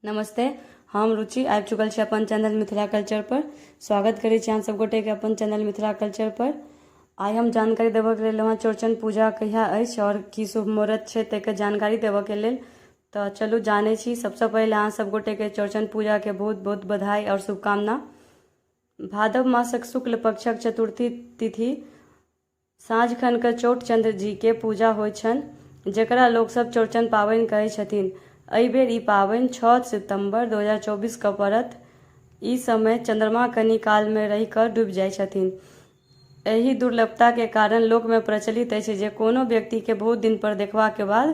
नमस्ते, हम रुचि आबि चुकल छी अपन चैनल मिथिला कल्चर पर। स्वागत करै छी अहाँ सब गोटेके अपन चैनल मिथिला कल्चर पर। आइ हम जानकारी देबऽके लेल अहाँ चौड़चन पूजा कहिया अछि आओर की शुभ मुहूर्त छै ताहिके जानकारी देबऽके लेल। तऽ चलू जानै छी। सबसँ पहिले अहाँ सब गोटेके चौड़चन पूजाके बहुत बहुत बधाई आओर शुभकामना। भादव मासक शुक्ल पक्षक चतुर्थी तिथि साँझ खन कऽ चौठचन्द्र जीके पूजा होइत छनि, जकरा लोकसभ चौड़चन पाबनि कहै छथिन। एहि बेर ई पाबनि 6 सितम्बर 2024 कऽ पड़त। ई समय चन्द्रमा कनी कालमे रहि कऽ डूबि जाइ छथिन। एहि दुर्लभताके कारण लोकमे प्रचलित अछि जे कोनो व्यक्तिके बहुत दिनपर देखबाके बाद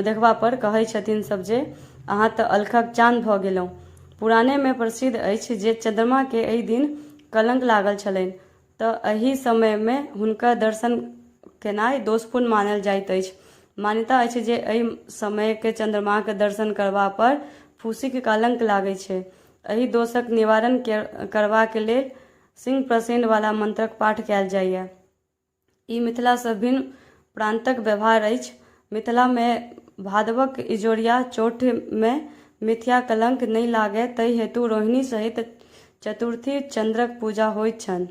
देखबापर कहै छथिन सभ जे अहाँ तऽ अलखक चाँद भऽ गेलहुँ। पुराणेमे प्रसिद्ध अछि जे चन्द्रमाके एहि दिन कलंक लागल छलनि, तऽ एहि समयमे हुनकर दर्शन केनाइ दोषपूर्ण मानल जाइत अछि। मान्यता अछि जे एहि समयके चन्द्रमाक दर्शन करबापर फूसिक कलंक लागै छै। एहि दोषक निवारण करबाक लेल सिंह प्रसेनवला मन्त्रक पाठ कयल जाइए। ई मिथिलासँ भिन्न प्रान्तक व्यवहार अछि। मिथिलामे भादवक इजोरिया चौठमे मिथ्या कलंक नहि लागय ताहि हेतु रोहिणी सहित चतुर्थी चन्द्रक पूजा होइत छनि।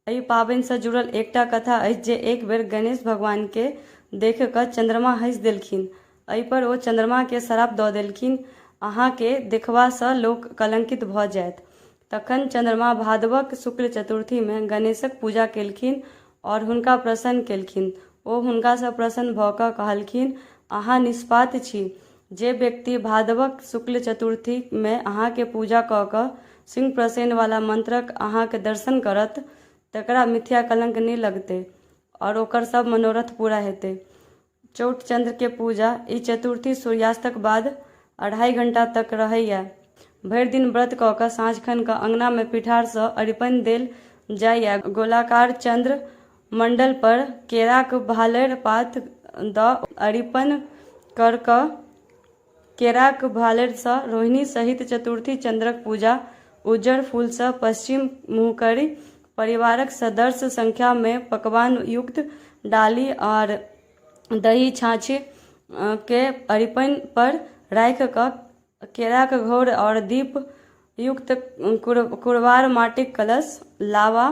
एहि पाबनिसँ जुड़ल एकटा कथा अछि जे एक बेर गणेश भगवानकेँ देखि कऽ चन्द्रमा हँसि देलखिन। एहिपर ओ चन्द्रमाकेँ श्राप दऽ देलखिन, अहाँकेँ देखबासँ लोक कलंकित भऽ जायत। तखन चन्द्रमा भादवक शुक्ल चतुर्थीमे गणेशक पूजा केलखिन आओर हुनका प्रसन्न केलखिन। ओ हुनकासँ प्रसन्न भऽ कऽ कहलखिन, अहाँ निष्पात छी। जे व्यक्ति भादवक शुक्ल चतुर्थीमे अहाँके पूजा कऽ कऽ सिंह प्रसेनवला मन्त्रक अहाँक दर्शन करत, तकरा मिथ्या कलंक नहि लगतै आओर ओकर सभ मनोरथ पूरा हेतै। चौठचन्द्रके पूजा ई चतुर्थी सूर्यास्तक बाद 2.5 घंटा तक रहैए। भरि दिन व्रत कऽ कऽ साँझखन कऽ अँगनामे पिठारसँ अरिपन देल जाइए। गोलाकार चन्द्र मण्डलपर केराक भालरि पात दऽ अरिपन कर कऽ केराक भालरिसँ रोहिणी सहित चतुर्थी चन्द्रक पूजा उज्जर फूलसँ पश्चिम मुँह करि परिवारक सदस्य संख्यामे पकवान युक्त डाली आर दही छाँछ के अरिपन पर राखि कऽ केराक घौर आओर दीप युक्त कुरबार माटिक कलश लावा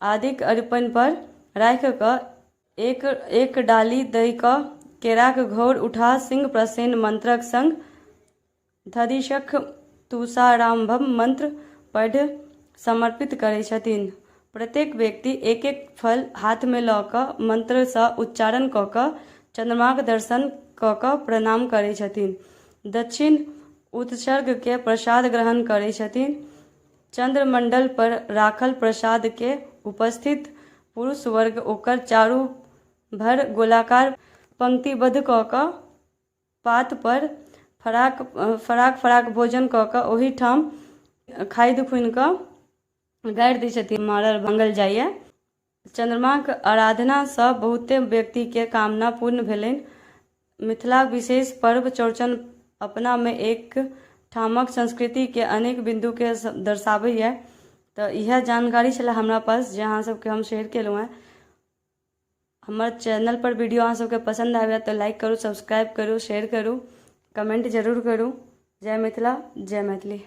आदिक अरिपन पर राखि कऽ एक एक डाली दय कऽ केराक घौर उठा सिंह प्रसेन मंत्रक संग धदिशख तुषाराम्भम मंत्र पढ़ि समर्पित करै छथिन। प्रत्येक व्यक्ति एक एक फल हाथमे लऽ कऽ मंत्रसँ उच्चारण कऽ कऽ चन्द्रमाक दर्शन कऽ कऽ प्रणाम करै छथिन। दक्षिण उत्सर्गके प्रसाद ग्रहण करै छथिन। चन्द्रमण्डल पर राखल प्रसादके उपस्थित पुरुष वर्ग ओकर चारू भर गोलाकार पंक्तिबद्ध कऽ कऽ पात पर फराक फराक फराक भोजन कऽ कऽ ओहिठाम खाधि खुनि कऽ गाड़ि दै छथिन, मारल भाँगल जाइए। चन्द्रमाक आराधनासँ बहुते व्यक्तिके कामना पूर्ण भेलनि। मिथिलाक विशेष पर्व चौड़चन अपनामे एक ठामक संस्कृतिके अनेक बिन्दुके दर्शाबैए। तऽ इएह जानकारी छलै हमरा पास जे अहाँ सबके हम शेयर केलहुँ हेँ। हमर चैनलपर वीडियो अहाँ सबके पसन्द आबैए तऽ लाइक करू, सब्सक्राइब करू, शेयर करू, कमेंट जरूर करू। जय मिथिला, जय मैथिली।